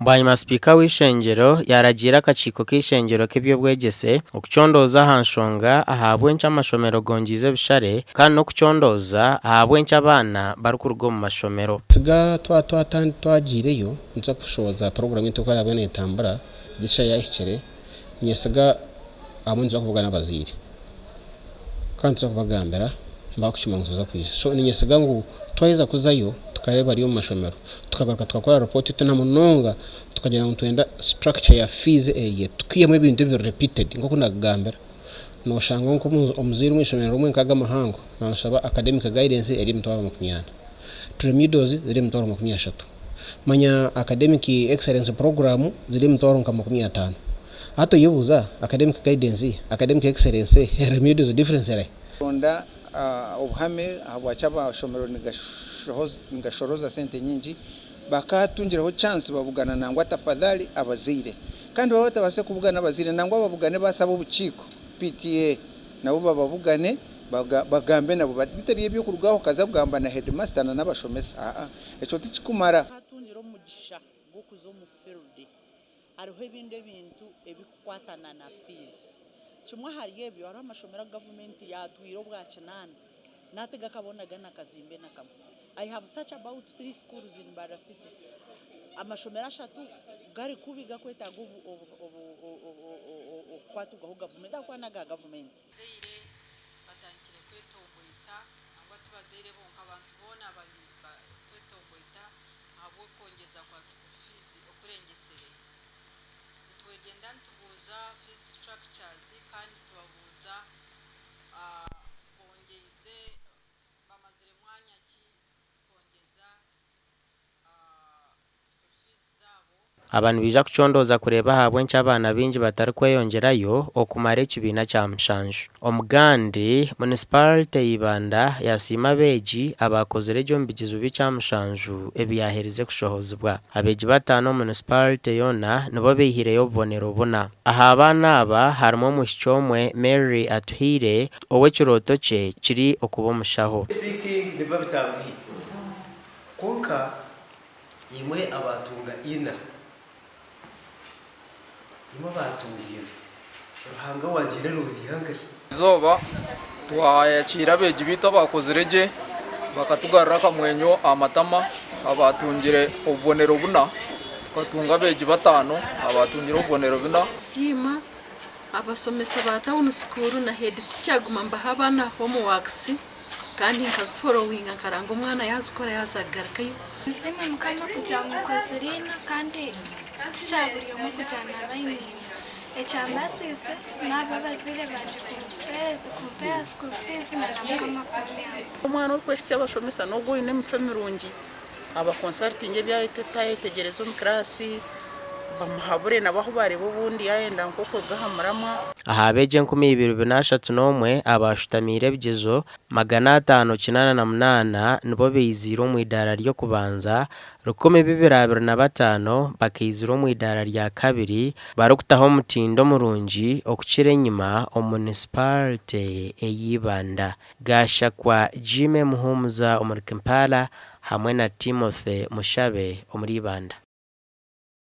Bwanyima Sipiika w'eishengyero yaaragiira akakiiko k'eishengyero k'eby'obwegyese okucondooza aha nshonga ahabw'enki amashomero gongyize ebishare kandi n'okucondooza ahabw'enki abaana barikuruga omu mashomero. Tsiga twagiireyo nituza kushohoza puroguraamu yaitu oku eraabe neetambura gye yaahikire, nyesiga abamwe nituza kubugana abazaire kandi nituza kubagambira bakukimanya ngu nituza kwija. So ninyesiga ngu twaheza kuzayo tukareeba bari omu mashomero tukagaruka tukakora ripooti yaitu na munonga tukagira ngu nitwenda structure ya fees erye tukaihamu ebintu ebiri repeated nk'oku naakugambira. Nooshanga nk'omuzaire omu ishomero rimwe nk'aga amahango naashaba academic guidance eri emitwaro 40, remedials ziri emitwaro 30, manya academic excellence program ziri emitwaro nka 50. Hati oyebuuza academic guidance, academic excellence, remedials difference erihi? Kuronda obuhame ahabwaki amashomero nigashoroza sente nyingi bakaatungireho chance babugana nangwa tafadhali abazaire kandi baba batabaase kubugana abazaire nangwa babugane baasaba obukiiko PTA nabo bababugane bagambe nabo bitari eby'okuruga aho okaza kugamba na headmaster na n'abashomesa aa ekyo tikikumara. Twatungire omugisha gw'okuza omu field hariho ebindi ebintu ebikukwatana na fees. Kimwe ahari ebyo hariho amashomero agu gavumenti yaatwire obwa kinaana nahati gakabona gana akazimbe na kamwe. I have such about three schools in Mbarara city. Amashomero ashatu gari kubi gakwetaaga okukwatibwaho gavumenti ahabw'okuba n'aga gavumenti. Abazaire batandikire kwetomboita nangwa ti bazaire bonka abantu boona bari kwetomboita ahabw'okwongyeza kwa school fees okurengyesereize. Nitwegyenda nitubuuza fees structures kandi tubabuuza bongyeize bamazire mwanya ki kwongyeza school fees zaabo. Aba nibaija kucondooza kureeba ahabw'enki abaana baingi batarikweyongyerayo okumara ekibiina kya mushanju. Omugandi, Munisiparite ya Ibanda yasiima abeegi abaakozire gye omu bigyezo by'ekyamushanju ebyaherize kushohozibwa. Abeegi bataano omu munisiparite yoona nibo baihireyo obubonero buna. Aha baana aba harimu omwishiki omwe Mary Atuhaire ou ekirooto kye kiri okuba omushaho. Speaking nibiba bitanguhi kwonka imwe abatunga ina, imwe abatunga ina, Ruhanga wangye ina noziiha nkahi? Eizooba twayakiira abeegi baitu abaakozire gye bakatugarura akamwenyo aha matama abaatungire obubonero buna tukatunga abeegi bataano abaatungire obubonero buna. Nsiima abashomesa ba town school na head teacher guma mbaha abaana homeworks kandi nkaziforowinga nkaranga omwana yazikora yaza kugarukayo. Nsiima Mukama kugira ngu nkozire ina kandi tikya buri omwe kugira ngu naaba aine ina. Ekyambaasiise n'aba abazaire bangye kumpeera school fees na na Mukama kunyamba. Omwana orikwehitsya abashomesa n'ogwo oine emicwe mirungi, abakonsarutinga ebi atayetegyereza omu kiraasi, bamuhabure nabo ahu baareeba obundi yaayenda nk'okuruga aha muramwa. Aha beegi 2301 abaashutamiire ebigyezo, 588 nibo baiziire omu idaara ry'okubanza, 1225 bakaizira omu idaara rya kabiri barikutaho omutindo murungi okukira enyima omu munisiparite ey'Ibanda. Gashakwa Jimmy Muhumuza omuri Kampala hamwe na Timothy Mushabe omuri Ibanda.